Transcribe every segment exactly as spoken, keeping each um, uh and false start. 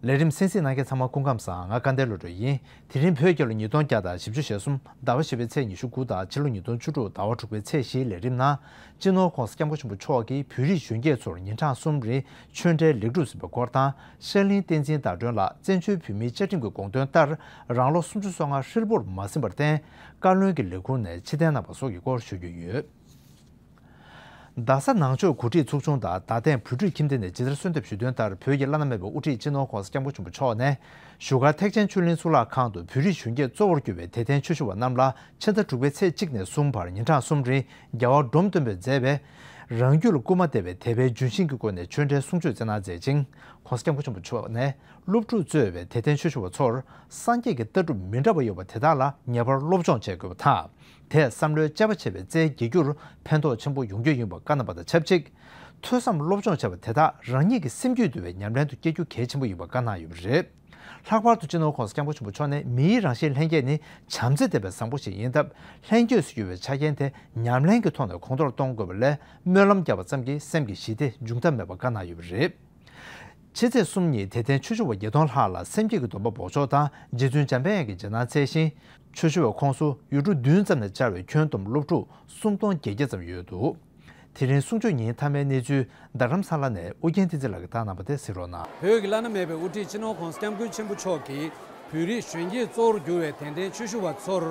ལས་རིམ་གསན་གཟིགས་གནང་མཁན་ཚང་མ་སྐུ་ཁམས་བཟང་། ང་སྐལ་ལྡན་བློ་གྲོས་ཡིན། དེ་རིང་བོད་རྒྱལ་ལོ་ཉིས་སྟོང་བརྒྱ་དང་བཞི་བཅུ་ཞེ་གསུམ་ཟླ་བ་བཞི་པའི་ཚེས་ཉི་ཤུ་དགུ་དང་ཕྱི་ལོ་ཉིས་སྟོང་བཅུ་དྲུག་ཟླ་བ་དྲུག་པའི་ཚེས་བཞིའི་ལས་རིམ་ནང་། སྤྱི་ནོར་༸གོང་ས་༸སྐྱབས་མགོན་ཆེན་པོ་མཆོག་གིས་བོད་རིགས་གཞོན་སྐྱེས་ཚོར་ཉིན་གྲངས་གསུམ་རིང་ཆོས་འབྲེལ་ལེགས་གྲུབ་ཟིན་པའི་སྐོར་དང་། ཤར་གླིང་བསྟན་འཛིན་ཟླ་སྒྲོན་ལགས་བཙན་བྱོལ་བོད་མིའི་བཅའ་ཁྲིམས་ཀྱི་དགོངས་དོན་ལྟར་རང་ལོ་སུམ་ཅུ་སོ་ལྔ་ཧྲིལ་པོར་མ་ཟིན་པར་བརྟེན། བཀའ་བློན་གྱི་ལས་ཁུངས་ནས་ཕྱིར་འཐེན་གནང་བ་སོགས་ཀྱི་སྐོར་ཞུ་རྒྱུ་ཡོད། རྡ་ས་ནང་ཆོས་གོ་སྒྲིག་ཚོགས་ཆུང་དང་རྡ་སྟེང་བོད་ཕྲུག་ཁྱིམ་སྡེ་ནས་ཇི་ལྟར་གསོལ་འདེབས་ཞུས་དོན་ལྟར། བོད་ཀྱི་བླ་ན་མེད་པའི་དབུ་ཁྲིད་སྤྱི་ནོར་༸གོང་ས་༸སྐྱབས་མགོན་ཆེན་པོ་མཆོག་ནས་བཞུགས་སྒར་ཐེག་ཆེན་ཆོས་གླིང་གཙུག་ལག་ཁང་དུ་བོད་རིགས་གཞོན་སྐྱེས་གཙོ་བོར་གྱུར་པའི་དད་ལྡན་ཆོས་ཞུ་བ་རྣམས་ལ་ཕྱི་ཟླ་དྲུག་པའི་ཚེས་གཅིག་ནས་གསུམ་བར་ཉིན་གྲངས་གསུམ་རིང་རྒྱལ་བ་འབྲོམ་སྟོན་པས་མཛད་པའི་རང་རྒྱུད་ལ་སྐུལ་མ་འདེབས་པའི་དད་པའི་ལྗོན་ཤིང་གི་སྒོ་ནས་ཆོས་འབྲེལ་གསུང་ཆོས་སྩལ་གནང་མཛད་ཅིང་། ༸གོང་ས་༸སྐྱབས་མགོན་ཆེན་པོ་མཆོག་ནས་སློབ་ཕྲུག་གཙོས་པའི་དད་ལྡན་ཆོས་ཞུ་བ་ཚོར་སངས་རྒྱས་ཀྱི་ལྟ་གྲུབ་མི་འདྲ་བ་ཡོད་པ་དེ་དག་ལ་ངེས་པར་སློབ་སྦྱོང་བྱེད་དགོས་པ་དང་། དེས་བསམ་བློའི་དཔྱད་པ་བྱེད་པའི་རྩལ་རྒྱས་རྒྱུར་ཕན་ཐོགས་ཆེན་པོ་ཡོང་རྒྱུ་ཡིན་པ་བཀའ་གནང་བ་དང་ཆབས་ཅིག། ཐོས་བསམ་སློབ་སྦྱོང་བྱས་པ་དེ་དག་རང་ཉིད་ཀྱི་སེམས་རྒྱུད་འདུལ་བའི་ཉམས་ལེན་དུ་བསྐྱལ་རྒྱུ་གལ་ཆེན་པོ་ཡིན་པ་བཀའ་གནང་ཡོད་པ་རེད། ལྷག་པར་དུ་སྤྱི་ནོར་༸གོང་ས་༸སྐྱབས་མགོན་ཆེན་པོ་མཆོག་ནས་མིའི་རང་གཤིས་ལྷན་སྐྱེས་ནི་བྱམས་བརྩེ་ལྡན་པའི་བཟང་པོ་ཞིག་ཡིན་སྟབས། ལྷན་སྐྱེས་སུ་གྱུར་པའི་ཆ་རྐྱེན་དེ་ཉམས་ལེན་གྱི་ཐོག་ནས་གོང་མཐོར་གཏོང་དགོས་པ་ལས་སྨོན་ལམ་བརྒྱབ་པ་ཙམ་གྱིས་སེམས་ཀྱི་ཞི་བདེ་འབྱུང་ཐབས་མེད་པ་བཀའ་གནང་ཡོད་པ་རེད། ཕྱི་ཚེས་གསུམ་ཉིན་དད་ལྡན་ཆོས་ཞུ་བ་བརྒྱད་སྟོང་ལྷག་ལ་སེམས་བསྐྱེད་ཀྱི་སྡོམ་པ་འབོགས་ཆོག་དང་རྗེ་བཙུན་འཇམ་དཔལ་དབྱངས་ཀྱི་རྗེས་གནང་སྩལ་ཞིང་། ཆོས་ཞུ་བའི་ཁོངས་སུ་ཡུལ་གྲུ་བདུན་ཙམ་ནས་བཅར་བའི་ཁྱོན་བསྡོམས་སློབ་ཕྲུག་སུམ་སྟོང་བརྒྱད་བརྒྱ་ཙམ་ཡོད་འདུག། དེ་རིང་གསུང་ཆོས་ཉིན་མཐའ་མའི་གནས་ཚུལ་རྡ་རམ་ས་ལ་ནས་ཨོ་རྒྱན་བསྟན་འཛིན་ལགས་ཀྱིས་བཏང་གནང་བ་དེ་གཟིགས་རོགས་གནང་། བོད་ཀྱི་བླ་ན་མེད་པའི་དབུ་ཁྲིད་སྤྱི་ནོར་༸གོང་ས་༸སྐྱབས་མགོན་ཆེན་པོ་མཆོག་གིས་བོད་རིགས་གཞོན་སྐྱེས་གཙོ་བོར་གྱུར་བའི་དད་ལྡན་ཆོས་ཞུ་བ་ཚོར་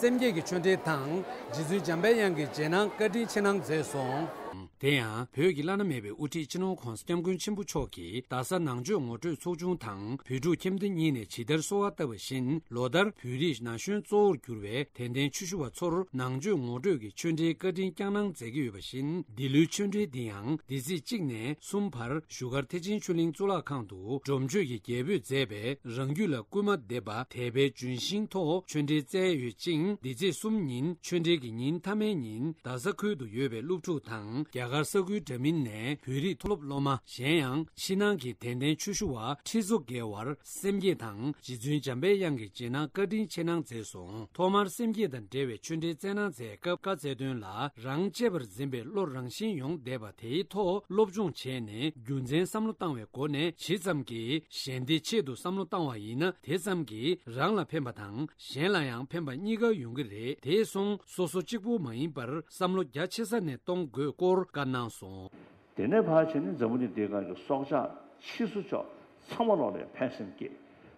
སེམས་བསྐྱེད་ཀྱི་ཆོས་འབྲེལ་དང་རྗེ་བཙུན་འཇམ་དཔལ་དབྱངས་ཀྱི་རྗེས་གནང་བཀའ་དྲིན་ཆེ་གནང་མཛད་སོང་། དེ་ཡང་བོད་ཀྱི་བླ་ན་མེད་པའི་དབུ་ཁྲིད་སྤྱི་ནོར་༸གོང་ས་༸སྐྱབས་མགོན་ཆེན་པོ་མཆོག་གིས་རྡ་ས་ནང་ཆོས་ངོ་སྤྲོད་ཚོགས་ཆུང་དང་བོད་ཕྲུག་ཁྱིམ་སྡེ་གཉིས་ནས་ཇི་ལྟར་གསོལ་བ་བཏབ་པ་བཞིན། ལོ་ལྟར་བོད་རིགས་ན་གཞོན་གཙོ་བོར་གྱུར་བའི་དད་ལྡན་ཆོས་ཞུ་བ་ཚོར་ནང་ཆོས་ངོ་སྤྲོད་ཀྱི་ཆོས་འབྲེལ་བཀའ་དྲིན་བསྐྱངས་གནང་མཛད་ཀྱི་ཡོད་པ་བཞིན། འདི་ལོའི་ཆོས་འབྲེལ་འདི་ཡང་འདི་ཚེས་གཅིག་ནས་གསུམ་བར་བཞུགས་སྒར་ཐེག་ཆེན་ཆོས་གླིང་གཙུག་ལག་ཁང་དུ་འབྲོམ་ཆོས་ཀྱི་རྒྱལ་པོས་མཛད་པའི་རང་རྒྱུད་ལ་སྐུལ་མ་འདེབས་པ་དད་པའི་ལྗོན་ཤིང་ཐོག་ཆོས་འབྲེལ་སྩལ་ཡོད་ཅིང་། འདི་ཚེས་གསུམ་ཉིན་ཆོས་འབྲེལ་གྱི་ཉིན་མཐའ་མའི་ཉིན་རྡ་ས་ཁུལ་དུ་ཡོད་པའི་སློབ་ཕྲུག་དང་རྒྱ་གར་ས་ཁུལ་འདྲ་མིན་ནས་བོད་རིགས་མཐོ་སློབ་སློབ་མ། གཞན་ཡང་ཕྱི་ནང་གི་དད་ལྡན་ཆོས་ཞུ་བ་ཁྲི་ཚོ་བརྒལ་བར་སེམས་བསྐྱེད་དང་རྗེ་བཙུན་འཇམ་དཔལ་དབྱངས་ཀྱི་རྗེས་གནང་བཀའ་དྲིན་ཆེ་གནང་མཛད་སོང་། ཐོག་མར་སེམས་བསྐྱེད་དང་འབྲེལ་བའི་ཆོས་འབྲེལ་སྩལ་གནང་མཛད་སྐབས་བཀའ་སྩལ་དོན་ལ། རང་གཅེས་པར་འཛིན་པའི་བློ་རང་བཞིན་ཡོང་བསྡད་པ་དེའི་ཐོག་སློབ་སྦྱོང་བྱས་ནས་རྒྱུ་མཚན་བསམ་བློ་བཏང་བའི་སྒོ་ནས་ཇི་ཙམ་གྱིས་གཞན་སྡེ་ཆེད་དུ་བསམ་བློ་བཏང་བ་ཡིན་ན། དེ་ཙམ་གྱིས་རང་ལ་ཕན་པ་དང་གཞན་ལ་ཡང་ཕན་པ་གཉིས་ཀ་ཡོང་གི་རེད། དེ་སོང་སོ་སོ་གཅིག་པུ་མ་ཡིན་པར་བསམ་བློ་རྒྱ་ཆེ་ས་ནས་གཏོང་དགོས་སྐོར་བཀའ་གནང་སོང་། དེ་ནས་ཕར་བྱས་ནས་འཛམ་བུ་གླིང་འདིའི་སྒང་གི་སྲོག་ཆགས་ཕྱིས་སུ་ཆགས་ཚང་མ་ལོག་ལས་ཕན་སེམས་སྐྱེས།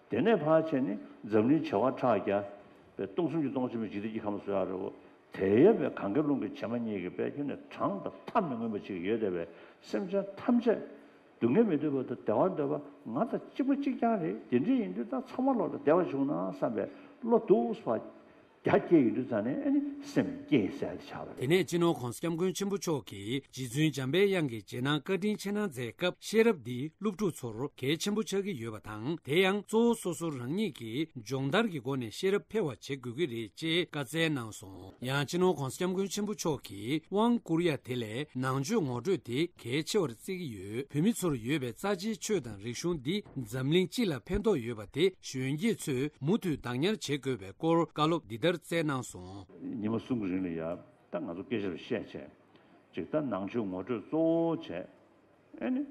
དེ་ནས་ཕར་བྱས་ནས་འཛམ་གླིང་བྱེ་བ་ཕྲག་བརྒྱ་པའི་སྟོང་གསུམ་གྱི་སྟོང་གསུམ་པའི་འཇིག་རྟེན་གྱི་ཁམས་སུ་ཡང་རེད་བོ། དེ་ཡོད་པའི་གངྒཱའི་ཀླུང་གི་བྱེ་མ་སྙེད་ཀྱི་དཔེ་ཁྱོན་ནས་གྲངས་དང་མཐའ་མི་མངོན་པ་ཅིག་ཡོད་བསྡད་པའི་སེམས་ཅན་ཐམས་ཅད་སྡུག་བསྔལ་མི་འདོད་པ་དང་བདེ་བ་འདོད་པ། ང་དང་གཅིག་པ་གཅིག་རྐྱང་རེད། དེ་འདྲ་ཡིན་དུས་ད་ཚང་མ་ལོག་ལ་བདེ་བ་བྱུང་ན་བསམ་པའི་བློ་འདུག་སེ་རྒྱ་བསྐྱེད་ཡོང་དུས་ཙང་ནས་ཨ་ནི་སེམས་བསྐྱེད་ཟེར་ཡ་དེ་ཆགས་པ་རེད། དེ་ནས་སྤྱི་ནོར་༸གོང་ས་༸སྐྱབས་མགོན་ཆེན་པོ་མཆོག་གིས་རྗེ་བཙུན་འཇམ་དཔལ་དབྱངས་ཀྱི་རྗེས་གནང་བཀའ་དྲིན་ཆེ་གནང་མཛད་སྐབས་ཤེས་རབ་འདི་སློབ་ཕྲུག་ཚོར་གལ་ཆེན་པོ་ཆགས་ཀྱི་ཡོད་པ་དང་། དེ་ཡང་གཙོ་བོ་སོ་སོ་རང་ཉིད་ཀྱིས་སྦྱོང་བརྡར་གྱི་སྒོ་ནས་ཤེས་རབ་འཕེལ་བ་བྱེད་དགོས་ཀྱི་རེད་ཅེས་བཀའ་སྩལ་གནང་སོང་། ཡང་སྤྱི་ནོར་༸གོང་ས་༸སྐྱབས་མགོན་ཆེན་པོ་མཆོག་གིས་དབང་བསྐུར་ཡ་དེ་ལས་ནང་ཆོས་ངོ་སྤྲོད་དེ་གལ་ཆེ་བར་བརྩི་གི་ཡོད། བོད་མི་ཚོར་ཡོད་པའི་རྩ་ཆེའི་ཆོས་དང་རིག་གཞུང་འདི་འཛམ་གླིང་སྤྱི་ལ་ཕན་ཐོགས་ཡོད་པ་དེ་གཞོན་སྐྱེས་ཚོས་མུ་མཐུད་བདག་ཉར་བྱེད་དགོས་པའི་སྐོར་བཀའ་སློབ་འདི་ལྟར་སྩལ་གནང་སོང་། ཉི་མ་གསུམ་གྱི་རིང་ལ་ཡ་ད་ང་ཚོ་སྐད་ཆ་རེ་བཤད་བྱས། ཅིག་ད་ནང་ཆོས་ངོ་སྤྲོད་གཙོ་བོ་བྱས། ཨེ་ནི།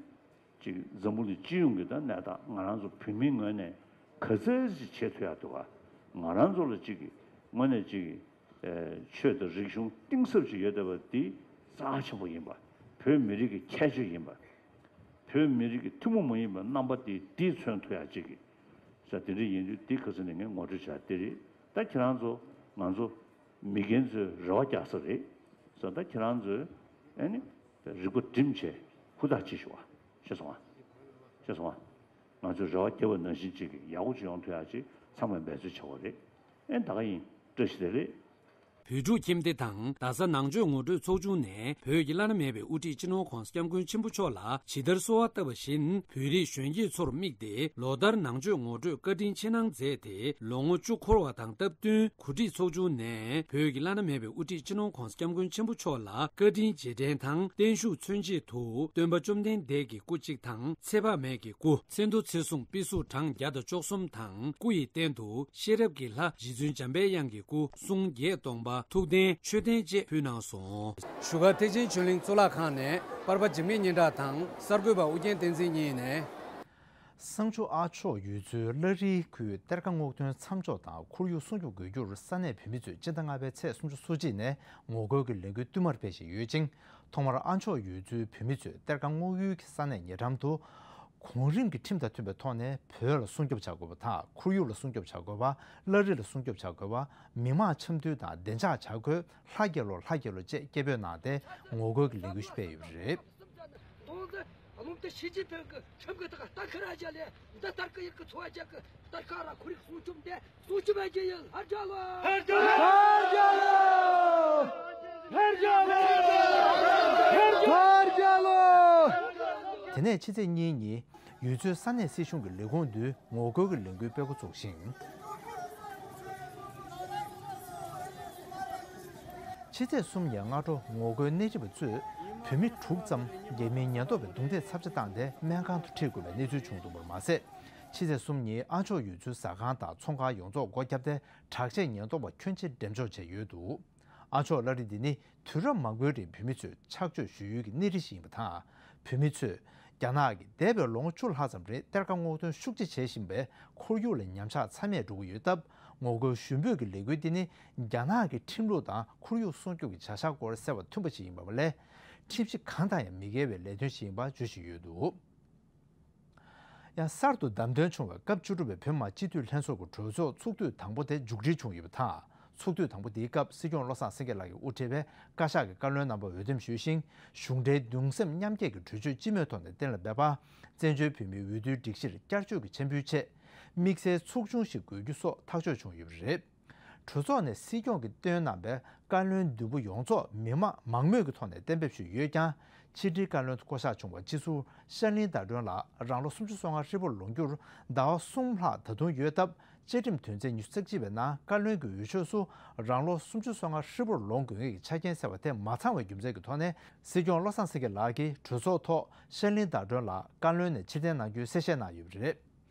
ཅིག་འཛམ་བུ་གླིང་སྤྱི་ཡོངས་ཀྱི་ད་གནས་སྟངས་ང་རང་ཚོ་བོད་མིའི་ངོས་ནས་ག་ཚད་ཅིག་བྱེད་ཐུབ་ཡ་འདུག་ག་ང་རང་ཚོ་ལ་ཅིག་གི་དངོས་གནས་ཅིག་གི་ཆོས་དང་རིག་གཞུང་གཏིང་ཟབ་ཅིག་ཡོད་བསྡད་པ་འདི་རྩ་ཆེན་པོ་ཡིན་པ། བོད་མི་རིགས་ཀྱི་ཁྱད་ཆོས་ཡིན་པ། བོད་མི་རིགས་ཀྱི་ཐུན་མོང་མ་ཡིན་པའི་རྣམ་པ་འདི་འདི་མཚོན་ཐུབ་ཡ་ཅིག་གི་ས་དེ་འདྲ་ཡིན་དུས་འདི་ག་ཚོད་ནས་ངས་ངོ་སྤྲོད་བྱ་དེ་རེད། ད་ཁྱེད་རང་ཚོ་ང་ཚོ་མི་རྒན་ཚོའི་རེ་བ་རྒྱག་ས་རེད། ས་ད་ཁྱེད་རང་ཚོས་ཨེ་ནི་རིག་པ་སྒྲིམ་བྱས་ཧུར་ཐག་ཅིག་ཞུ་བ། ཤེས་སོང་ང་། ཤེས་སོང་ང་། ང་ཚོས་རེ་བ་བརྒྱབ་པ་ནང་བཞིན་ཅིག་གི་ཡག་པོ་ཅིག་ཡོང་ཐུབ་ཡ་ཅིག་ཚང་མས་འབད་རྩོལ་བྱ་དགོས་རེད། ཨེ་ད་ག་ཡིན། བཀྲ་ཤིས་བདེ་ལེགས། བོད་ཕྲུག་ཁྱིམ་སྡེ་དང་རྡ་ས་ནང་ཆོས་ངོ་སྤྲོད་ཚོགས་ཆུང་ནས་བོད་ཀྱི་བླ་ན་མེད་པའི་དབུ་ཁྲིད་སྤྱི་ནོར་༸གོང་ས་༸སྐྱབས་མགོན་ཆེན་པོ་མཆོག་ལ་ཇི་ལྟར་གསོལ་བ་བཏབ་པ་བཞིན། བོད་རིགས་གཞོན་སྐྱེས་ཚོར་དམིགས་ཏེ་ལོ་ལྟར་ནང་ཆོས་ངོ་སྤྲོད་བཀའ་དྲིན་ཆེ་གནང་མཛད་དེ་ལོ་ངོ་བཅུ་འཁོར་བ་དང་སྟབས་བསྟུན། གོ་སྒྲིག་ཚོགས་ཆུང་ནས་བོད་ཀྱི་བླ་ན་མེད་པའི་དབུ་ཁྲིད་སྤྱི་ནོར་༸གོང་ས་༸སྐྱབས་མགོན་ཆེན་པོ་མཆོག་ལ་བཀའ་དྲིན་རྗེས་དྲན་དང་བརྟན་བཞུགས་མཚོན་ཆེད་དུ་སྟོན་པ་བཅོམ་ལྡན་འདས་ཀྱི་སྐུ་གཅིག་དང་། ཚེ་དཔག་མེད་ཀྱི་སྐུ། ཚེ་མདོ་ཚེ་གཟུངས་པི་སུ་གྲངས་བརྒྱ་དང་བཅུ་གསུམ་དང་། སྐུ་ཡི་སྟེང་དུ་ཤེས་རབ་ཀྱི་ལྷ་རྗེ་བཙུན་འཇམ་དཔལ་དབྱངས་ཀྱི་སྐུ། གསུང་བརྒྱད་སྟོང་པ། ཐུགས་རྟེན་མཆོད་རྟེན་བཅས་ཕུལ་གནང་སོང་། བཞུགས་སྒར་ཐེག་ཆེན་ཆོས་གླིང་གཙུག་ལག་ཁང་ནས་པར་པ་འཇིགས་མེད་སྙན་གྲགས་དང་གསར་འགོད་པ་ཨུ་རྒྱན་བསྟན་འཛིན་གཉིས་ནས། བསང་ཆུ་ཨ་མཆོག་ཡུལ་ཚོའི་གླ་རིའི་ཁུལ་གཏེར་ཁ་སྔོག་འདོན་མཚམས་འཇོག་དང་ཁོར་ཡུག་སྲུང་སྐྱོབ་དགོས་རྒྱུར་ས་གནས་བོད་མི་ཚོས་སྤྱི་ཟླ་ལྔ་པའི་ཚེས་སུམ་ཅུ་སོ་གཅིག་ནས་ངོ་རྒོལ་གྱི་ལས་འགུལ་བསྟུད་མར་སྤེལ་བཞིན་ཡོད་ཅིང་། ཐོག་མར་ཨ་མཆོག་ཡུལ་ཚོའི་བོད་མི་ཚོས་གཏེར་ཁ་སྔོག་ཡུལ་གྱི་ས་གནས་ཉེ་འགྲམ་དུ། གོང་རིམ་གྱི་ཁྲིམས་དང་མཐུན་པའི་ཐོག་ནས་བོད་ལ་སྲུང་སྐྱོབ་བྱ་དགོས་པ་དང་ཁོར་ཡུག་ལ་སྲུང་སྐྱོབ་བྱ་དགོས་པ། གླ་རི་ལ་སྲུང་སྐྱོབ་བྱ་དགོས་པ། མི་མང་འཆམ་མཐུན་དང་བདེ་འཇགས་བྱ་དགོས། ལྷ་རྒྱལ་ལོ། ལྷ་རྒྱལ་ལོ་བཅས་སྐད་འབོད་གནང་སྟེ་ངོ་རྒོལ་གྱི་ལས་འགུལ་ཞིག་སྤེལ་ཡོད་པ་རེད། ཏོང་ཙེ་རླུང་རྟ་ཞི་ཅིན་ཕིང་གི་ཁྲིམས་ཀྱི་ཐག་རྟ་ཁ་ར་བཞག་ལས་འདི་ལྟར་གི་ཡིར་གི་འཚོ་བ་རྒྱག་གི་ལྟར་ཁ་ར་ཁོར་ཡུག་སྲུང་སྐྱོབ་འདི་སྲུང་སྐྱོབ་བྱེད་ཀྱི་ཡིན། ལྷར་རྒྱལ་ལོ། ལྷར་རྒྱལ་ལོ། ལྷར་རྒྱལ་ལོ། ལྷར་རྒྱལ་ལོ། དེ་ནས་ཕྱི་ཚེས་གཉིས་ཉིན། ཡུལ་ཚོའི་ས་གནས་སྲིད་གཞུང་གི་ལས་ཁུངས་མདུན་ངོ་རྒོལ་གྱི་ལས་འགུལ་སྤེལ་འགོ་ཚུགས་ཤིང་། ཕྱི་ཚེས་གསུམ་ཉིན་སྔ་དྲོ་ངོ་རྒོལ་སྣེ་ཁྲིད་པ་ཚོས་བོད་མི་དྲུག་ཙམ་རྒྱ་མིའི་ཉེན་རྟོག་པས་རྡུང་རྡེག་ཚབས་ཆེ་བཏང་སྟེ་སྨན་ཁང་དུ་ཁྲིད་དགོས་པའི་གནས་ཚུལ་བྱུང་འདུག་པར་མ་ཟད། ཕྱི་ཚེས་གསུམ་ཉིན་ཨ་མཆོག་ཡུལ་ཚོའི་ཟ་ཁང་དང་ཚོང་ཁང་ཡོངས་རྫོགས་སྒོ་བརྒྱབ་སྟེ་དྲག་ཆས་ཉེན་རྟོག་པ་ཁྱོན་ཆེ་འགྲེམས་འཇོག་བྱས་ཡོད་འདུག་ཨ་མཆོག་གླ་རི་འདི་ནི་དུས་རབས་མང་པོའི་རིང་བོད་མི་ཚོས་ཆགས་སྤྱོད་ཞུ་ཡུལ་གྱི་གནས་རི་ཞིག་ཡིན་པ་དང་། བོད་མི་ཚོས་རྒྱ་ནག་གིས་འདས་པའི་ལོ་ངོ་བཅུ་ལྷག་ཙམ་རིང་གཏེར་ཁ་སྔོག་འདོན་ཤུགས་ཆེ་བྱེད་བཞིན་པས་ཁོར་ཡུག་ལ་ཉམས་ཆག་ཚད་མེད་འགྲོ་གི་ཡོད་སྟབས། ངོ་རྒོལ་ཞུ་འབོད་ཀྱི་ལས་འགུལ་འདི་ནི་རྒྱ་ནག་གི་ཁྲིམས་ལུགས་དང་ཁོར་ཡུག་སྲུང་སྐྱོབ་ཀྱི་བྱ་གཞག་སྐོར་གསལ་བ་མཐུན་པ་ཞིག་ཡིན་པ་ལས། ཁྲིམས་གཞི་གང་དང་ཡང་མི་འགལ་བའི་ལས་དོན་ཞིག་ཡིན་པ་བརྗོད་བཞིན་ཡོད་འདུག་ཡང་གསར་དུ་བདམས་ཐོན་བྱུང་བའི་སྐབས་བཅུ་དྲུག་པའི་བོད་མི་མང་སྤྱི་འཐུས་ལྷན་ཚོགས་ཀྱི་གྲོས་ཚོགས་ཚོགས་དུས་དང་པོ་དེ་མཇུག་སྒྲིལ་བྱུང་ཡོད་པ་དང་། ཚོགས་དུས་དང་པོ་དེའི་སྐབས་སྲིད་སྐྱོང་བློ་བཟང་སེང་གེ་ལགས་ཀྱིས་དབུ་ཁྲིད་པའི་བཀའ་ཤག་གི་བཀའ་བློན་རྣམ་པ་འོས་འདེམས་ཞུས་ཤིང་། གཞུང་འབྲེལ་གདུང་སེམས་མཉམ་སྐྱེད་ཀྱི་གྲོས་ཆོད་སྤྱི་མོས་ཐོག་ནས་གཏན་ལ་འབེབས་པ། བཙན་བྱོལ་བོད་མིའི་འོས་བསྡུའི་སྒྲིག་གཞིར་བསྐྱར་བཅོས་ཀྱི་འཆར་འབུལ་ཆེད། དམིགས་བསལ་ཚོགས་ཆུང་ཞིག་དགོས་རྒྱུ་སོགས་ཐག་གཅོད་བྱུང་ཡོད་པ་རེད། གྲོས་ཚོགས་ནས་སྲིད་སྐྱོང་གིས་བཏོན་གནང་བའི་བཀའ་བློན་བདུན་པོ་ཡོངས་རྫོགས་མི་མང་མང་མོས་ཀྱི་ཐོག་ནས་གཏན་འབེབས་ཞུས་ཡོད་ཀྱང་། ཕྱི་དྲིལ་བཀའ་བློན་དུ་བསྐོ་གཞག་བྱུང་བ་སྤྱི་ཟུར་ཤར་གླིང་ཟླ་སྒྲོན་ལགས་རང་ལོ་སུམ་ཅུ་སོ་ལྔ་ཧྲིལ་པོར་ལོངས་རྒྱུར་ཟླ་བ་གསུམ་ལྷག་ད་དུང་ཡོད་སྟབས། བཅའ་ཁྲིམས་དོན་ཚན་ཉི་ཤུ་རྩ་གཅིག་པའི་ནང་བཀའ་བློན་གྱི་འོས་ཆོས་སུ་རང་ལོ་སུམ་ཅུ་སོ་ལྔ་ཧྲིལ་པོར་ལོངས་དགོས་ངེས་ཀྱི་ཆ་རྐྱེན་གསལ་བ་དེ་མ་ཚང་བའི་རྒྱུ་མཚན་གྱི་ཐོག་ནས་སྲིད་སྐྱོང་བློ་བཟང་སེང་གེ་ལགས་ཀྱིས་གྲོས་ཚོགས་ཐོག་ཤར་གླིང་ཟླ་སྒྲོན་ལགས་བཀའ་བློན་ནས་ཕྱིར་འཐེན་གནང་རྒྱུའི་གསལ་བཤད་གནང་ཡོད་པ་རེད།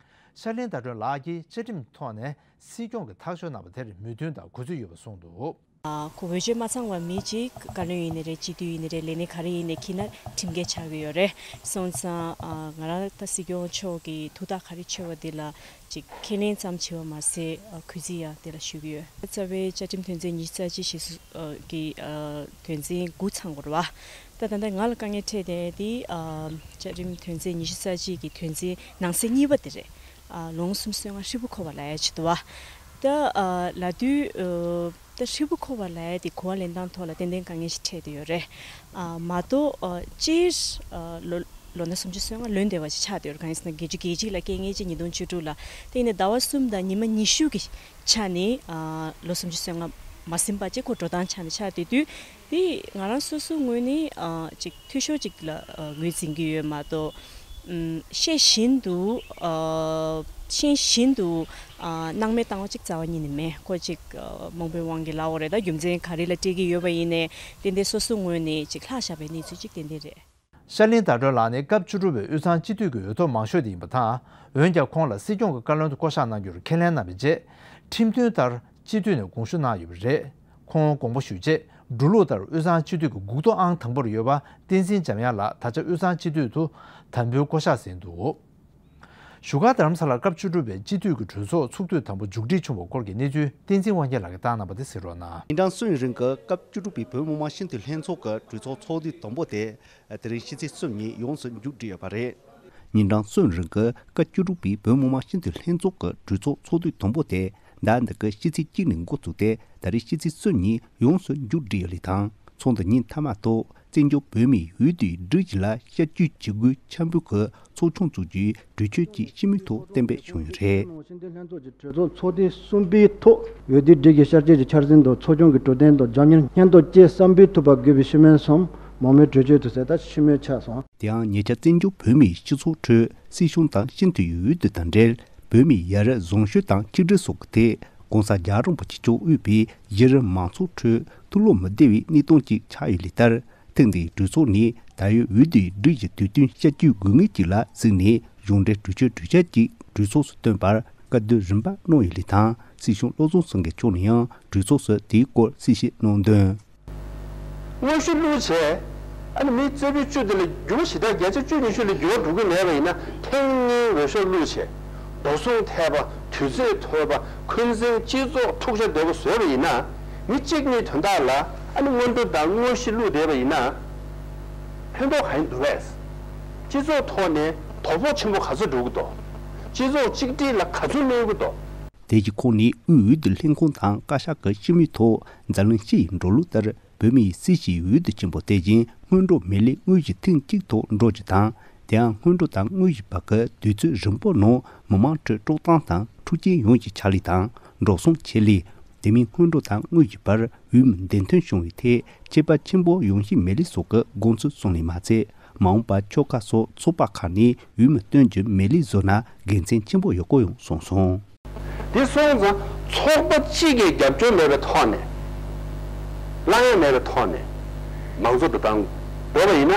ཤར་གླིང་ཟླ་སྒྲོན་ལགས་ཀྱིས་བཅའ་ཁྲིམས་ཐོག་ནས་སྲིད་སྐྱོང་གི་ཐག་གཅོད་གནང་བ་དེར་མོས་མཐུན་དང་གུས་བརྩི་ཡོད་པ་གསུངས་འདུག་ཨ། ཁོ་འོས་ཆོས་མ་ཚང་བ་མི་གཅིག་བཀའ་བློན་ཡིན་ནའི་རེད། སྤྱི་འཐུས་ཡིན་ནའི་རེད། ལས་སྣེ་ག་རེ་ཡིན་ནའི་འཁྱེར་ན་ཁྲིམས་འགལ་ཆགས་ཀྱི་ཡོད་རེད། སོང་ཙང་ཨ། ང་རང་ད་སྲིད་སྐྱོང་མཆོག་གི་ཐུགས་ཐག་ག་རེ་ཆོད་པ་དེ་ལ་ཅིག་ཁས་ལེན་ཙམ་བྱས་པ་མ་ཟད། ཨ། གུས་བརྩི་ཡང་དེ་ལ་ཞུ་གི་ཡོད། རྩ་བའི་བཅའ་ཁྲིམས་དོན་ཚན་ཉི་ཤུ་རྩ་གཅིག་ཞེས་སུ་ཨ། གི་ཨ། དོན་ཚན་དགུ་ཚང་དགོས་རེད་བ། ད་ད་ལྟ་ང་ལ་དཀའ་ངལ་འཕྲད་བསྡད་དེ་ཨ། བཅའ་ཁྲིམས་དོན་ཚན་ཉི་ཤུ་རྩ་གཅིག་གི་དོན་ཚན་ནང་གསེས་གཉིས་པ་དེ་རེད། ཨ། ལོ་ངོ་སུམ་ཅུ་སོ་ལྔ་ཧྲིལ་པོ་འཁོར་བ་ལབ་ཡ་ཅིག་འདུག་བ། ད་ཨ། ལབ་དུས་ཨ། ད་ཧྲིལ་པོ་འཁོར་བ་ལབ་ཡ་དེ་གོ་བ་ལེན་སྟངས་ཐོག་ལ་ཏན་ཏན་དཀའ་ངལ་ཞིག་འཕྲད་བསྡད་ཡོད་རེད། ཨ། མ་གཏོགས་ཨ། སྤྱིར་ཨ། ལོ་ལོ་ན་སུམ་ཅུ་སོ་ལྔ་ལོན་བསྡད་པ་ཞིག་ཆགས་བསྡད་ཡོད་རེད། གང་ཡིན་ཟེར་ན་བརྒྱད་ཅུ་གྱ་གཅིག་ལ་སྐྱེས་མཁན་ཅིག་ཉིས་སྟོང་བཅུ་དྲུག་ལ། དེ་ནས་ཟླ་བ་གསུམ་དང་ཉི་མ་ཉི་ཤུ་གི་ཆ་ནས་ཨ། ལོ་སུམ་ཅུ་སོ་ལྔ་མ་ཟིན་པ་ཅིག་ཁོ་འགྲོ་སྟངས་ཆ་ནས་ཆགས་བསྡད་དུས། དེ་ང་རང་སོ་སོའི་ངོས་ནས་ཨ། ཅིག་འཐུས་ཤོར་ཅིག་ལ་ཨ། ངོས་འཛིན་གྱི་ཡོད་མ་གཏོགས། ཨམ། ཤེས་བཞིན་དུ་ཨ། ཤེས་བཞིན་དུ་ཨ། སྣང་མེད་བཏང་བ་ཅིག་རྩ་བ་ཉིད་ནས་མེད། ཁོ་ཅིག་ཨ། མང་པོའི་དབང་གིས་ལབ་དགོས་རེད། ད་རྒྱུ་མཚན་ག་རེ་ལ་སྤྲད་ཀྱི་ཡོད་པ་ཡིན་ནའི་ཏན་ཏན་སོ་སོའི་ངོས་ནས་ཅིག་ལྷག་བཞག་པའི་གནས་ཚུལ་ཅིག་ཏན་ཏན་རེད། ཤར་གླིང་ཟླ་སྒྲོན་ལགས་ནི་སྐབས་བཅུ་དྲུག་པའི་དབུས་གཙང་སྤྱི་འཐུས་ཀྱི་འོས་ཐོབ་མང་ཤོས་དེ་ཡིན་པ་དང་། འོན་ཀྱང་ཁོང་ལ་སྲིད་སྐྱོང་གི་བཀའ་བློན་དུ་བསྐོ་གཞག་གནང་རྒྱུར་ཁས་ལེན་གནང་བའི་རྗེས། ཁྲིམས་མཐུན་ལྟར་སྤྱི་འཐུས་ནས་དགོངས་ཞུ་གནང་ཡོད་པ་རེད། ཁོང་དགོངས་པ་ཞུས་རྗེས་འགྲོ་ལུགས་ལྟར་དབུས་གཙང་སྤྱི་འཐུས་ཀྱི་འགུག་ཐོ་ཨང་དང་པོར་ཡོད་པ་བསྟན་འཛིན་འཇམ་དབྱངས་ལགས་ད་ཆ་དབུས་གཙང་སྤྱི་འཐུས་དུ་དམ་འབུལ་བསྐོ་གཞག་ཟིན་འདུག་བཞུགས་སྒར་རྡ་རམ་ས་ལར་སྐབས་བཅུ་དྲུག་པའི་སྤྱི་འཐུས་ཀྱི་གྲོས་ཚོགས་ཚོགས་དུས་དང་པོ་མཇུག་སྒྲིལ་བྱུང་བ་སྐོར་གྱི་གནས་ཚུལ་བསྟན་འཛིན་དབང་རྒྱལ་ལགས་ཀྱིས་བཏང་གནང་བ་དེ་གཟིགས་རོགས་གནང་། ཉིན་གྲངས་གསུམ་རིང་གི་སྐབས་བཅུ་དྲུག་པའི་བོད་མི་མང་སྤྱི་འཐུས་ལྷན་ཚོགས་ཀྱི་གྲོས་ཚོགས་ཚོགས་དུས་དང་པོ་དེ་དེ་རིང་ཕྱི་ཚེས་གསུམ་ཉིན་ཡོངས་སུ་མཇུག་སྒྲིལ་ཡོད་པ་རེད། ཉིན་གྲངས་གསུམ་རིང་གི་སྐབས་བཅུ་དྲུག་པའི་བོད་མི་མང་སྤྱི་འཐུས་ལྷན་ཚོགས་ཀྱི་གྲོས་ཚོགས་ཚོགས་དུས་དང་པོ་དེ་ཟླ་འདི་གའི་ཕྱི་ཚེས་གཅིག་ནས་འགོ་བཙུགས་ཏེ་ད་རེས་ཕྱི་ཚེས་གསུམ་ཉིན་ཡོངས་སུ་མཇུག་སྒྲིལ་ཡོད་ལུགས་དང་། ཚོགས་འདུ་ཉིན་མཐའ་མ་ཐོག་བཙན་བྱོལ་བོད་མིའི་འོས་བསྡུའི་སྒྲིག་གཞི་ལ་ཞིབ་དཔྱོད་བྱེད་དགོས་འཆར་འབུལ་གྱི་ཚོགས་ཆུང་བཙུགས་རྒྱུའི་གྲོས་ཆོད་ཀྱི་སྤྱི་མོས་ཐོག་གཏན་འབེབས་བྱུང་ཡོད་རེད། གྲོས་ཚོགས་ཚོགས་ཐེངས་གསུམ་པའི་ཐོག་འོས་བསྡུའི་སྒྲིག་གཞི་ཤར་སྐྱོད་ཀྱི་འཆར་ཟིན་དང་ཚོགས་ཆུང་གི་གྲོས་དོན་དང་རྒྱབ་གཉེར་སྙན་ཐོ་བཅས་གསར་འབུལ་ཐུབ་པ་དགོས་པའི་སྤྱི་མོས་སམ་མང་མོས་གྲོས་ཆོད་དུ་གསལ་ལྟར་སྤྱི་མོས་ཆགས་སོང་། དེ་ཡང་ཉེ་ཆར་བཙན་བྱོལ་བོད་མིའི་སྤྱི་ཚོགས་ཁྲོད་སྲིད་གཞུང་དང་སྤྱི་འཐུས་འོས་བསྡུ་དང་འབྲེལ་བོད་མིའི་ཡ་རབས་བཟང་སྤྱོད་དང་ཆིག་སྒྲིལ་སོགས་ཀྱི་ཐད་༧གོང་ས་རྒྱལ་བ་རིན་པོ་ཆེ་མཆོག་དབུས་པའི་གཞི་རིམ་མང་ཚོགས་ཁྲོད་ཐུགས་བློ་མི་བདེ་བའི་གནས་སྟངས་ཅིག་ཆགས་ཡོད་ལུགས་ལྟར། ཐེངས་འདིའི་གྲོས་ཚོགས་ནས་ད་ཡོད་འོས་བསྡུའི་སྒྲིག་གཞི་དུས་སྟོན་ཞིབ་དཔྱོད་དགོས་ངེས་ཅིག་ལ་གཟིགས་ནས་གཞུང་འབྲེལ་གྲོས་ཆོད་གྲོས་འཆར་ཅིག་གྲོས་ཚོགས་སུ་བཏོན་པར་བཀའ་བསྡུར་རིམ་པ་གནང་ཡོད་ལུགས་དང་། སྲིད་སྐྱོང་བློ་བཟང་སེང་གེ་མཆོག་ནས་ཡང་གྲོས་ཚོགས་སུ་དེའི་སྐོར་གསལ་བཤད་གནང་དོན། དངོས་ཤུགས་བླུགས་བྱས། ཨ་ནི་མི་རྩེ་ཕུད་བཅུ་དེ་ལ་འགྱུར་བ་ཞེ་དྲག་བརྒྱ་ཆ་བཅུ་ཉི་ཤུ་ལ་འགྱུར་བ་འགྲོ་གི་མེད་པ་ཡིན་ན། ཐེངས་གཉིས་འོས་ཤོག་བླུགས་བྱས། འགྲོ་སོང་ཐེབས་པ། དུས་ཚོད་ཐོབ་པ། འཁོན་འཛིན། སྤྱི་ཚོགས་འཁྲུག་ཆ་འདོད་པ་བཟོས་པ་ཡིན་ན། མི་གཅིག་གཉིས་དོན་དག་ལ་ཨ་ནི་སྔོན་འགྲོ་དང་དངོས་གཞི་བླུགས་བསྡད་པ་ཡིན་ན། ཕན་ཐོགས་གང་ཡང་འདུག་པས། སྤྱི་ཚོགས་ཐོག་ནས་དོ་ཕོག་ཆེན་པོ་ག་ཚོད་འགྲོ་གི་འདུག་སྤྱི་ཚོགས་གཅིག་སྒྲིལ་ལ་ག་ཚོད་གནོད་ཀྱི་འདུག་དེ་གི་ཁོངས་ནས་དབུས་འོས་བསྡུ་ལྷན་ཁང་དང་བཀའ་ཤག་གི་སྤྱི་མོས་ཐོག་འཛམ་གླིང་སྤྱི་ཡི་འགྲོ་ལུགས་ལྟར། བོད་མིའི་སྲིད་ཞིའི་འོས་བསྡུ་ཆེན་པོ་དེ་བཞིན་སྔོན་འགྲོ་མི་ལས་དངོས་གཞི་ཐེངས་གཅིག་ཐོག་འགྲོ་རྒྱུ་དང་། དེའང་སྔོན་འགྲོ་དང་དངོས་གཞི་བར་གྱི་དུས་ཚོད་རིང་པོའི་ནང་མི་མང་ཁྲོད་དཀྲོག་གཏམ་དང་འཁྲུག་རྐྱེན་ཡོང་རྒྱུའི་ཆ་ལས་དང་འགྲོ་སོང་ཆེད་ལས། དེ་མིན་སྔོན་འགྲོ་དང་དངོས་གཞི་བར་འོས་མི་འདེམས་ཐོན་བྱུང་བའི་ཐད་ཁྱད་པར་ཆེན་པོ་ཡོང་བཞིན་མེད་ལུགས་སོགས་ཀྱི་དགོངས་ཚུལ་གསུངས་ནས་མ་ཚད། མ་འོངས་པར་ཆོལ་ཁ་སོགས་ཚོགས་པ་ཁག་ནས་འོས་མི་བཏོན་རྒྱུ་མེད་ལུགས་བཟོས་ན་དགེ་མཚན་ཆེན་པོ་ཡོད་སྐོར་ཡང་གསུངས་སོང་། དེ་སོང་ཙང་ཚོགས་པ་གཅིག་གིས་རྒྱབ་སྐྱོར་མེད་པའི་ཐོག་ནས། གླ་ཡང་མེད་པའི་ཐོག་ནས་མང་གཙོ་འགྲོ་སྟངས་འགྲོ་བ་ཡིན་ན།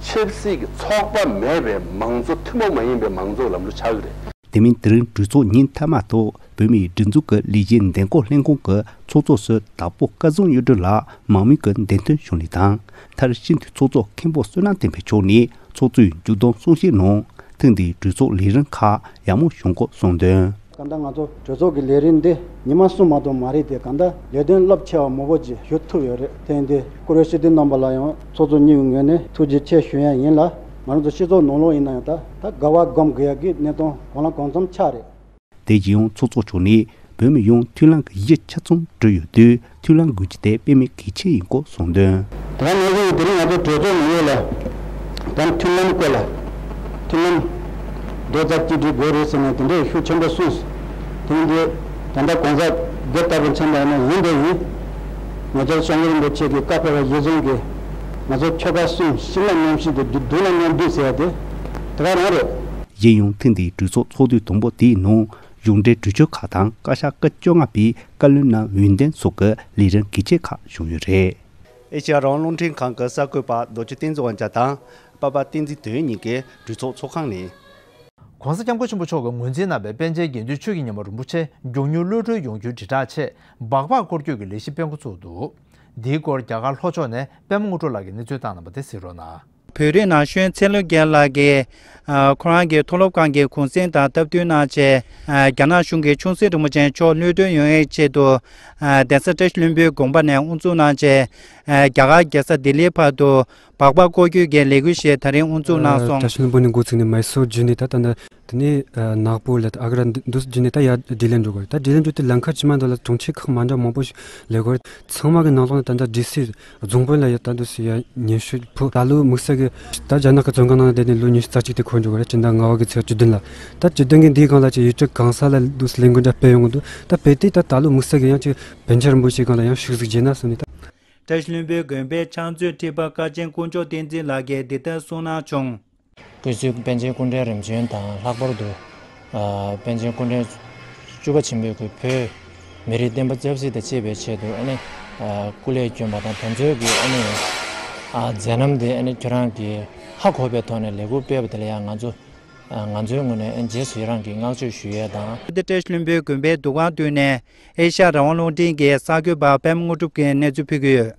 ཆབ་སྲིད་ཀྱི་ཚོགས་པ་མེད་པའི་མང་གཙོ། ཐུན་མོང་མ་ཡིན་པའི་མང་གཙོ་ལམ་ལུགས་ཆགས་ཀྱི་རེད། དེ་མིན་དེ་རིང་གྲོས་ཚོགས་ཉིན་མཐའ་མ་ཐོག་བོད་མིའི་སྒྲིག་འཛུགས་ཀྱི་ལས་བྱེད་འདེམས་བསྐོ་ལྷན་ཁང་གི་ཚོགས་གཙོ་ཟུར་དྭགས་པོ་སྐལ་བཟང་གཡུ་སྒྲོན་ལགས་མང་མོས་ཀྱིས་འདེམས་ཐོན་བྱུང་ནས་དང་། མཐར་ཤིན་ཏུ་ཚོགས་གཙོ་མཁན་པོ་བསོད་ནམས་བསྟན་འཕེལ་མཆོག་ནས་ཚོགས་གཙོའི་མཇུག་སྡོམ་གསུང་བཤད་ནང་། ཐེངས་འདིའི་གྲོས་ཚོགས་ལས་རིམ་ཁག་ཡག་མོ་བྱུང་སྐོར་གསུངས་དོན། གང་ལྟར་ང་ཚོ་གྲོས་ཚོགས་ཀྱི་ལས་རིམ་འདི་ཉི་མ་གསུམ་མ་གཏོགས་མ་རེད་དེ། གང་ལྟར་ལས་དོན་རླབས་ཆེ་བ་མང་པོ་ཅིག་ཞུ་ཐུབ་ཡོད་རེད། ཐེངས་འདི་བཀུར་འོས་སྤྱི་འཐུས་རྣམ་པ་ལ་ཡང་ཚོགས་གཙོ་གཉིས་ཀྱི་ངོས་ནས་ཐུགས་རྗེ་ཆེ་ཞུ་ཡ་ཡིན་ལ། ང་རང་ཚོ་སྤྱི་ཚོགས་ནང་ལོགས་ཡིན་ན་ཡང་ད་ད་དགའ་བ་སྒོམ་དགོས་ཡ་གི་གནས་སྟངས་གང་ལ་གང་འཚམ་ཆགས་རེད། དེ་བཞིན་ཡང་ཚོགས་གཙོ་མཆོག་ནས་བོད་མི་ཡོངས་མཐུན་ལམ་གྱི་གཞི་ཆ་ཚང་གྲུབ་ཡོད་དུས། མཐུན་ལམ་དགོས་རྒྱུ་དེ་དཔེ་མེད་གལ་ཆེ་ཡིན་སྐོར་གསུངས་དོན། དེ་ནང་བཞིན་དེ་རིང་ང་ཚོ་གྲོས་ཚོགས་ནང་ལོགས་ལ་ད་མཐུན་ལམ་སྐོར་ལ། མཐུན་ལམ་རྡོག་རྩ་གཅིག་སྒྲིལ་དགོས་རེད་ཟེར་ནས་དེ་འདྲའི་ཤུགས་ཆེན་པོ་གསུངས། དེ་འདི་ད་ལྟ་གོང་ས་རྒྱལ་དར་པོ་མཚོན་པ་ཡིན་ན་ཡིན་དེ་ཡིན། ང་ཚོ་སྐྱབས་མགོན་རིན་པོ་ཆེ་གི་བཀའ་ཕེབས་པ་གཞིར་བཟུང་གིས་ང་ཚོ་ཆོལ་ཁ་གསུམ་ཤིང་ལ་མཉམ་བཞིན་དུ་སྡུག་ལ་མཉམ་སྡུག་ཟེར་ཡ་དེ་དེ་ག་རང་རེད། གཞན་ཡང་ཐེངས་འདིའི་གྲོས་ཚོགས་ཚོགས་དུས་དང་པོ་དེའི་ནང་གཞུང་འབྲེལ་གྲོས་ཆོད་ཁག་དང་བཀའ་ཤག་སྐུ་བཅོ་ལྔ་པས་བཀའ་བློན་རྣམས་འོས་འདེམས་སོགས་ཀྱི་ལས་རིམ་གལ་ཆེ་ཁག་བྱུང་ཡོད་རེད། ཨེ་ཤ་ཡ་རང་དབང་རླུང་འཕྲིན་ཁང་གི་གསར་འགོད་པ་རྡོ་རྗེ་བསྟན་འཛིན་དབང་རྒྱལ་དང་པ་པ་བསྟན་འཛིན་དོན་གཉིས་ཀྱིས་གྲོས་ཚོགས་ཚོགས་ཁང་ནས། ྋགོང་ས་ྋསྐྱབས་མགོན་ཆེན་པོ་མཆོག་གིས་ངོས་འཛིན་གནང་བའི་པཎ་ཆེན་དགེ་འདུན་ཆོས་ཀྱི་ཉི་མ་རིན་པོ་ཆེ་མགྱོགས་མྱུར་གློད་གྲོལ་ཡོང་རྒྱུའི་དྲིལ་བསྒྲགས་ཆེད་སྦག་སྦག་བསྐོར་སྐྱོད་ཀྱི་ལས་གཞི་སྤེལ་འགོ་ཚུགས་འདུག་འདིའི་སྐོར་རྒྱ་གར་ལྷོ་ཕྱོགས་ནས་པད་མ་དངོས་གྲུབ་ལགས་ཀྱིས་གནས་ཚུལ་བཏང་གནང་བ་དེ་གཟིགས་རོགས་གནང་། བོད་རིགས་ན་གཞོན་ཚེ་ལོ་རྒྱལ་ལགས་ཀྱིས། ཨ། ཁོ་རང་གི་མཐོ་སློབ་ཁང་གི་གུང་སེང་དང་སྟབས་བསྟུན་གནང་བྱས། ཨ། རྒྱ་ནག་གཞུང་གིས་ཆུང་སྲིད་རིན་པོ་ཆེ་མཆོག་གློད་གྲོལ་ཡོང་ཡའི་ཆེད་དུ། ཨ། གདན་ས་བཀྲ་ཤིས་ལྷུན་པོའི་དགོན་པ་ནས་དབུ་འཛུགས་གནང་བྱས། ཨ། རྒྱ་གར་རྒྱལ་ས་ལྡི་ལིའི་བར་དུ་སྦག་སྦག་བསྐོར་སྐྱོད་ཀྱི་ལས་འགུལ་ཞིག་ད་རིང་དབུ་འཛུགས་གནང་སོང་། བཀྲ་ཤིས་ལྷུན་པོ་ནས་འགོ་ཚུགས་ནས་མའི་སོར་བརྒྱུད་ནས་ད་ལྟ་ན། དེ་ནས་ནག་པོ་ལ་ཨ་ག་ར་འདུག་སེ་བརྒྱུད་ནས་ད་ཡར་ལྡི་ལི་འགྲོ་དགོས་རེད། ད་ལྡི་ལི་འགྲོ་དུས་ལམ་ཁ་ཇི་མ་འདྲ་ལ་གྲོང་ཁྱེར་ཁག་མ་འདྲ་མང་པོ་ཞིག་སླེབས་དགོས་རེད། ཚང་མ་གི་ནང་ལོགས་ནས་ད་ལྟ་ལྡི་སའི་རྫོང་དཔོན་ལ་ཡ་ད་འདུག་སེ་ཡ་ཉན་ཞུ་ཕུལ། ད་ལོ་དམིགས་བསལ་གི་ད་རྒྱ་ནག་གི་བཙོན་ཁང་ནང་བསྡད་ནས་ལོ་ཉི་ཤུ་རྩ་གཅིག་དེ་འཁོར་འགྲོ་དགོས་རེད། སྤྱི་ཟླ་ལྔ་པ་གི་ཚེས་བཅུ་བདུན་ལ། ད་བཅུ་བདུན་གི་འདིའི་སྒང་ལ་ཅིག་ཡུལ་གྲུ་གང་ས་ལ་འདུག་སེ་ལས་འགུལ་འདྲ་སྤེལ་ཡོང་གི་འདུག་ད་དཔེ་དེ་ད་ད་ལོ་དམིགས་བསལ་གི་ཡང་ཅིག་པཎ་ཆེན་རིན་པོ་ཆེའི་སྒང་ལ་ཡང་ཤུགས་གཟིགས་བྱས་ན་བསམ་ནས་ད། བཀྲ་ཤིས་ལྷུན་པོའི་དགོན་པའི་ཕྱག་མཛོད་ཁྲི་པ་དཀའ་ཆེན་དཀོན་མཆོག་བསྟན་འཛིན་ལགས་ཀྱིས་འདི་ལྟར་གསུངས་གནང་བྱུང་། སྐུ་ཞབས་པཎ་ཆེན་སྐུ་ཕྲེང་རིམ་བྱོན་དང་ལྷག་པར་དུ། ཨ། པཎ་ཆེན་སྐུ་ཕྲེང་བཅུ་པ་ཆེན་པོས་ཀྱི་བོད་མི་རིགས་བསྟན་པ་ཆབ་སྲིད་དང་བཅས་པའི་ཆེད་དུ་ཨ་ནི། ཨ། སྐུ་ལས་བསྐྱོན་པ་དང་དེ་ཚོའི་གི་ཨ་ནི། ཨ། མཛད་རྣམ་དེ་ཨ་ནི་ཁྱོད་རང་གིས་ཧ་གོ་བའི་ཐོག་ནས་ལས་འགུལ་སྤེལ་བ་དེ་ལ་ཡང་ང་ཚོ། ཨ། ང་ཚོའི་ངོས་ནས་ཨ་ནི་རྗེས་སུ་ཡི་རང་གི་བསྔགས་བརྗོད་ཞུ་ཡས་དང་། བཀྲ་ཤིས་ལྷུན་པོའི་དགོན་པའི་འདུ་ཁང་མདུན་ནས་ཨེ་ཤ་ཡ་རང་དབང་རླུང་འཕྲིན་གྱི་གསར་འགོད་པ་པད་མ་དངོས་གྲུབ་ཀྱིས་གནས་ཚུལ་ཕུལ་གྱི་ཡོད།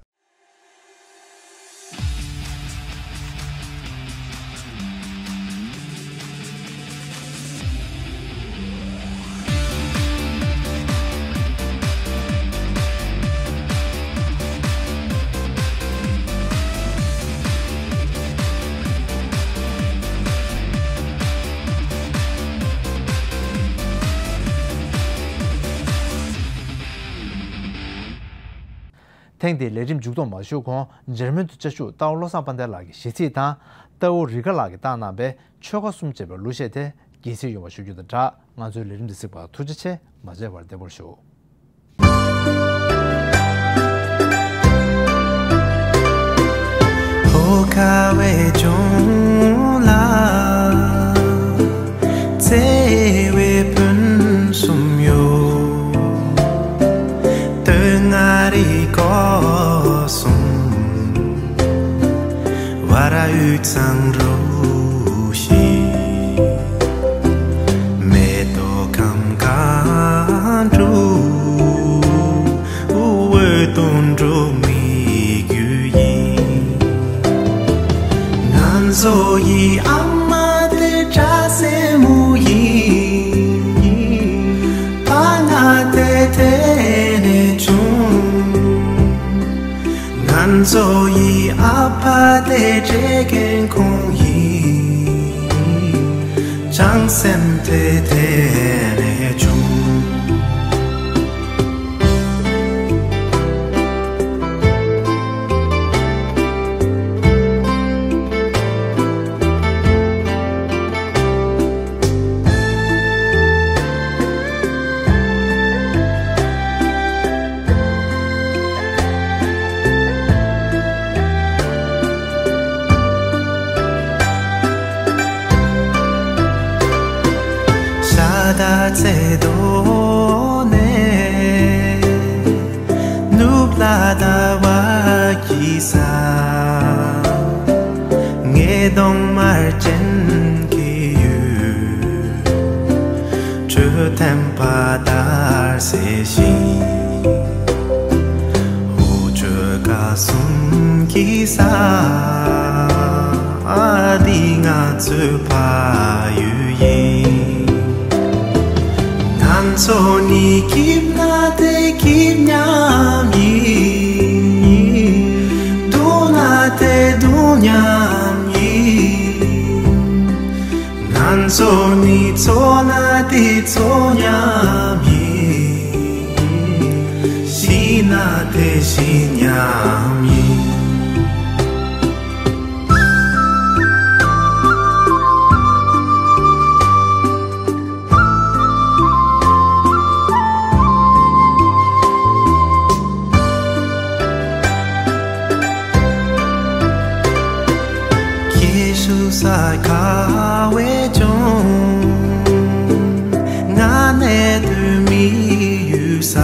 ཐེངས་འདིའི་ལས་རིམ་མཇུག་སྡོམ་མ་ཞུས་གོང་འཇར་མན་དུ་བཅའ་བཞུགས་རྟ་བོ་བློ་བཟང་དཔལ་ལྡན་ལགས་ཀྱི་ཞེ་ཚིག་དང་། རྟ་བོ་རི་དགའ་ལགས་ཀྱིས་བཏང་གནང་བའི་ཆོལ་ཁ་གསུམ་ཅེས་པའི་གླུ་གཞས་དེ་རྒྱས་གཟིགས་ཡོང་བ་ཞུ་རྒྱུ་དང་སྦྲགས། ང་ཚོའི་ལས་རིམ་འདི་གཟིགས་པར་ཐུགས་རྗེ་ཆེ། མ་མཇལ་བར་བདེ་པོར་བཞུགས། ཁ་བའི་ལྗོངས་ལ་བརྩེ་བའི་ཕུན་སུམ་ཡོད། སྟོད་མངའ་རིས་སྐོར་གསུམ་བར་དབུས་གཙང་རུ་བཞི། མེ་ཏོག་ཁམས་དཀར་འབྲུག་འོད་སྟོང་འབྲུག་མི་རྒྱུད་ཡིན། ང་ཚོ་ཡི་ཨ་ཕ་དེ་བཀྲེས་མཁན་ཁོང་ཡིན། བྱང་སེམས་དེ་དེ་ནས་བྱུང་། ཤ་དང་ཚལ་དོ་ནས། ནུབ་ལ་ཟླ་བ་འཁྱིལ་ས། ངའི་གདོང་དམར་ཅན་གྱི་ཡུལ། འཕྲོད་བསྟེན་པ་ལྟར་གསལ་ཞིང་། འོ་ཆོས་སྐལ་གསུམ་གྱི་ས། འདི་ང་ཚོའི་ཕ་ཡུལ་ཡིན། ང་ཚོ་གཉིས་སྐྱིད་ན་དེ་སྐྱིད་མཉམ་ཡིན། སྡུག་ན་དེ་སྡུག་མཉམ་ཡིན། ང་ཚོ་གཉིས་འཚོ་ན་དེ་འཚོ་མཉམ་ཡིན། ཤི་ན་དེ་ཤི་མཉམ་ཡིན། ཁྱེད་བཞུགས་ས་ཁ་བའི་ལྗོངས། ང་གནས་དུས་མི་ཡུལ་ས།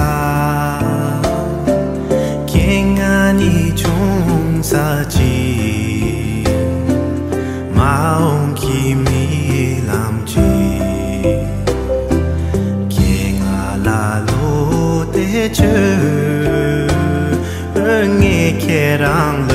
ཁྱེད་ང་གཉིས་བྱུང་ས་གཅིག་མ་འོངས་ཀྱི་རྨི་ལམ་གཅིག་ཁྱེད་ང་ལ་བློ་གཏད་བྱོས། ངས་ཁྱེད་རང་